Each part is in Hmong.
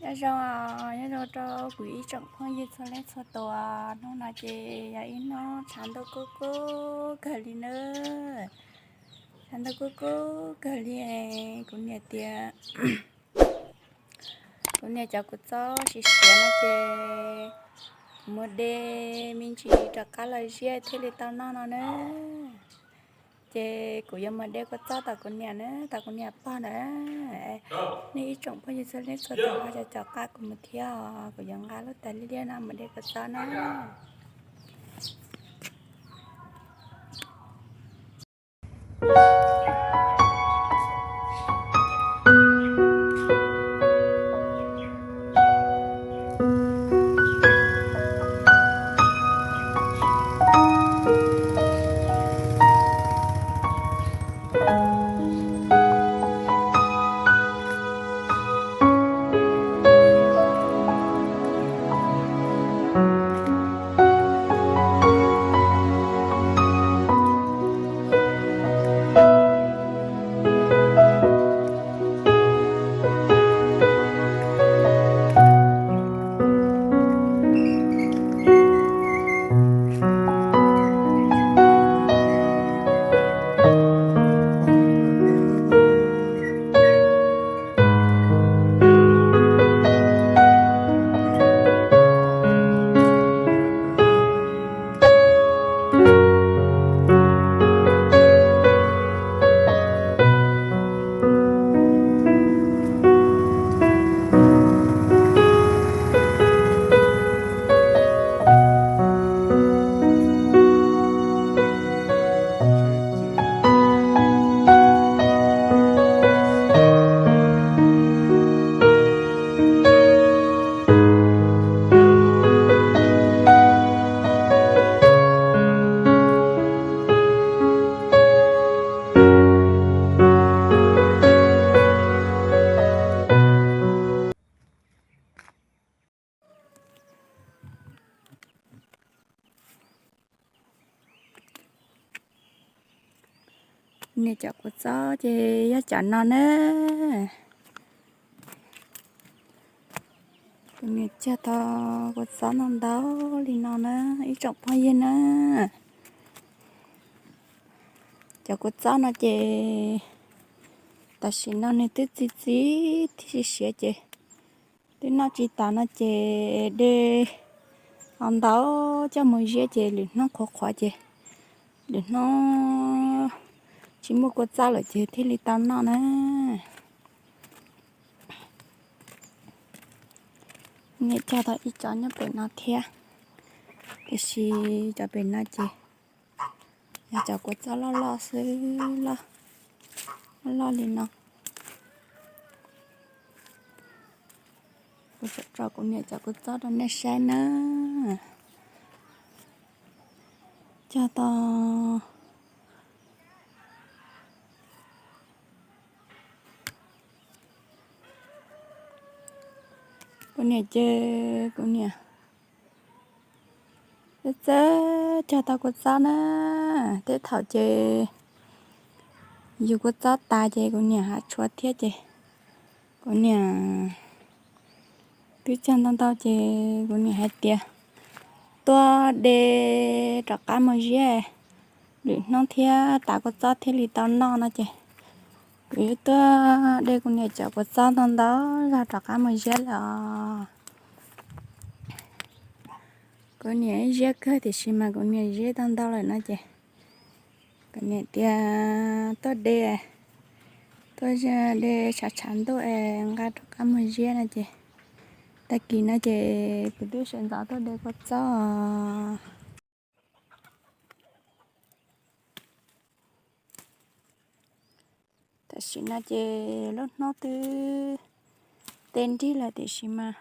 Nyob zoo, nyob zoo rau kuv ib tsoom phooj ywg txhua leej txhua tus. Hnub no ces yog ib hnub tshav ntuj kub kub kawg li nawb. Tshav ntuj kub kub kawg li. Kuv niam tias kuv niam cov kua txob siav siav no ces kuv mus de me ntsis rov qab los ziab thiaj li tau noj no na. Ces kuv yuav mus de kua txob tom kuv niam na, tom kuv niam pog ntawd. Nej ib tsoom phooj ywg txhua leej txhua tus ho cov cov qab kuv mus thiab os, kuv yuav nqa lub tais liab liab no mus de kua txob na. Niam cov kua txob ces yog cov no na. Kuv niam cog tau kua txob ntau ntau li no na, ib tsoom phooj ywg na. Cov kua txob no ces tam sim no nws twb txi txiv thiab siav siav ces twb noj tsis tas no ces de ntau ntau coj mus ziab ces lwm hnub qhuav qhuav ces lwm hnub tsis muaj kua txob lawm ces thiaj li tau noj na. Niam cog tau ib co nyob pem no thiab, tiam sis cov pem no ces yog cov kua txob loj loj xwb, loj loj li no. Kuv tso kuv niam cov kua txob rau nej saib na. Cog tau kuv niam ces kuv niam txawj txawj cog tau kua txob na. Tej thaum ces yus kua txob tas ces kuv niam haj tshuav thiab ces kuv niam twb cog ntau ntau ces kuv niam hais tias tuaj de rov qab mus ziab, lwm hnub thiab tav kua txob thiaj li tau noj no ces kuv yuav tuaj de kuv niam cov kua txob ntau ntau zog rov qab mus ziab lawm os. Kuv niam ziab kawg tiam sis mas kuv niam ziab tau ntau lawm no ces kuv niam tias tuaj de, tuaj de tshav tshav ntuj es nqa rov qab mus ziab no ces tag kis no ces kuv twb sawv ntxov tuaj de kua txob. Tam sim no ces lub hnub twb teb nrig lawm tiam sis mas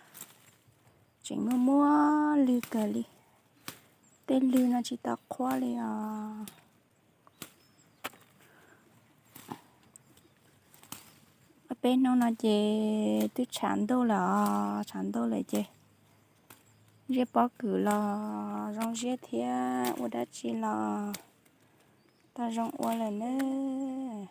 tseem muaj muaj lwg kawg li. Tej lwg no tsis tau qhuav li os. Peb hnub no ces twb tshav ntuj lawm os, tshav ntuj lawm ces ziab pob kws los zoo ziab thiab ua dab tsi los tau zoo ua lawm nawb.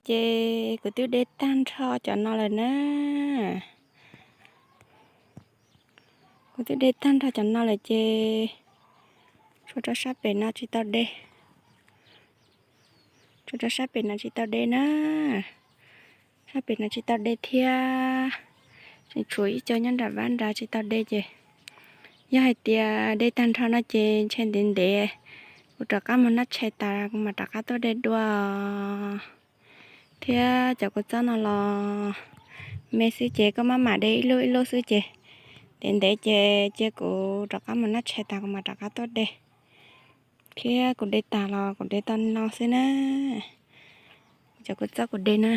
Ces kuv twb de tag nrho cov no lawm na. Kuv twb de tag nrho cov no lawm ces tshuav rau sab pem no tsis tau de. Tshuav rau sab pem no tsis tau de na. Sab pem no tsis tau de thiab. Tseem tshuav ib co nyob nram vaj nrad tsis tau de ces yog hais tias de tag nrho no ces ntshe ntev ntev kuv rov qab mus noj tshais tas kuv mam rov qab tuaj de dua. Thiab cov kua txob no los me xwb ces koj maj mam de ib lub ib lub xwb ces ntev ntev ces cia kuv rov qab mus noj tshais tas kuv mam rov qab tuaj de. Thiab kuv de tas los kuv de tau li no xwb na. Cov kua txob kuv de na,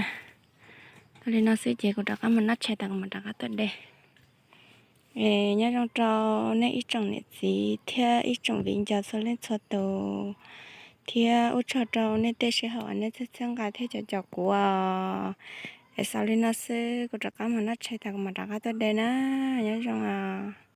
tau li no xwb ces kuv rov qab mus noj tshais tas kuv mam rov qab tuaj de. Es nyob zoo rau nej ib tsoom niam txiv thiab ib tsoom viv ncaus txhua leej txhua tus, thiab ua tsaug rau nej tej sij hawm uas nej txhawb txhawb nqa thiab caum caum kuv os. Es xaus li no xwb, kuv rov qab mus noj tshais tas kuv mam rov qab tuaj de na. Nyob zoo os.